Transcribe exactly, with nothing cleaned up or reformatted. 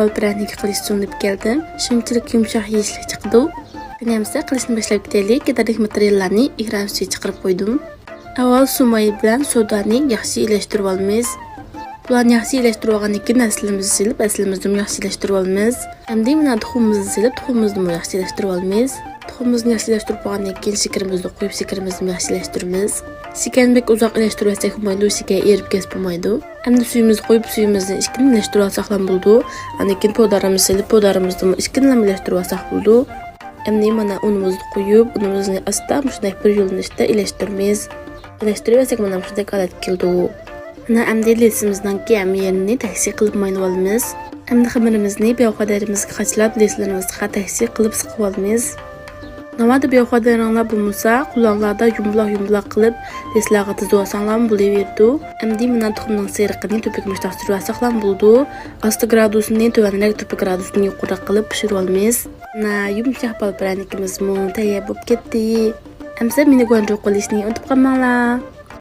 بالپىرەنىكى قىلىش سۇنۇپ كەلدىم. شۇنچىلىك يۇمشاق يېيىشلىك چىقىدۇ. قېنى ئەمسە قىلىشنى باشلاپ كېتەيلى. كېتەرلىك ماتېرىياللارنى ئېكران ئۈستىگە چىقىرىپ قويدۇم. ئاۋۋال سۇ مايى بىلەن سودانى ياخشى ئىلەشتۈرۈپ ئالىمىز. بۇلارنى ياخشى ئىلەشتۈرۈپ ئالغاندىن كېيىن ھەسىلىمىزنى سېلىپ، ھەسىلىمىزنىمۇ ياخشى ئىلەشتۈرۈپ ئالىمىز. ئەمدى مانا تۇخۇمىمىزنى سېلىپ، تۇخۇمىمىزنىمۇ ياخشى ئىلەشتۈرۈپ ئالىمىز. تۇخۇمىمىزنى ياخشى ئىلەشتۈرۈپ بولغاندىن كېيىن، شېكىرىمىزنى قويۇپ، شېكىرىمىزنى ياخشى ئىلەشتۈرىمىز. شېكەرنى بەك ئۇزاق ئىلەشتۈرۈۋەتسەك بولمايدۇ، شېكەر ئېرىپ كەتسە بولمايدۇ. ئەمدى سۈيىمىزنى قويۇپ، سۈيىمىزنى ئىككىنى ئىلەشتۈرۈۋالساقلام بولىدۇ. ئاندىن كېيىن پۇدارىمىزنى سېلىپ، پۇدارىمىزنىمۇ ئىككىنىلا ئىلەشتۈرۈۋالساق بولىدۇ. ئەمدى مانا ئۇنىمىزنى قويۇپ، ئۇنىمىزنى ئاستا مۇشۇنداق بىر يۆنىلىشتە ئىلەشتۈرىمىز. ئىلەشتۈرۈۋەتسەك مانا مۇشۇنداك ھالەتكە كېلىدۇ. مانا ئەمدى لىسىمىزنىڭكى ھەممە يېرىنى تەكشى قىلىپ مايلىۋالىمىز. ئەمدى خېمىرىمىزنى بىياۋخادەرىمىزگە قاچىلاپ، لىسلىرىمىزغا تەكشى قىلىپ سىقىۋالىمىز. ناۋادا بىياۋخادەرىڭلار بولمىسا، قولۇڭلاردا يۇمىلاق-يۇمىلاق قىلىپ لىسلارغا تىزىۋالساڭلارمۇ بولۇۋېرىدۇ. ئەمدى مانا تۇخۇمنىڭ سېرىقىنى تۆپىگە مۇشتاق سۈرۈۋالساقلام بولىدۇ. ئاستا گرادۇسىنى تۆۋەنرەك، تۆپە گرادۇسىنى يۇقىرىراق قىلىپ پىشۇرۇۋالىمىز. مانا يۇمشاق بالپىرەنىكىمىزمۇ تەييار بولۇپ كەتتى. ئەمسە مېنى گۇاڭجۇ قىلىشنى ئۇنتۇپ قالماڭلار.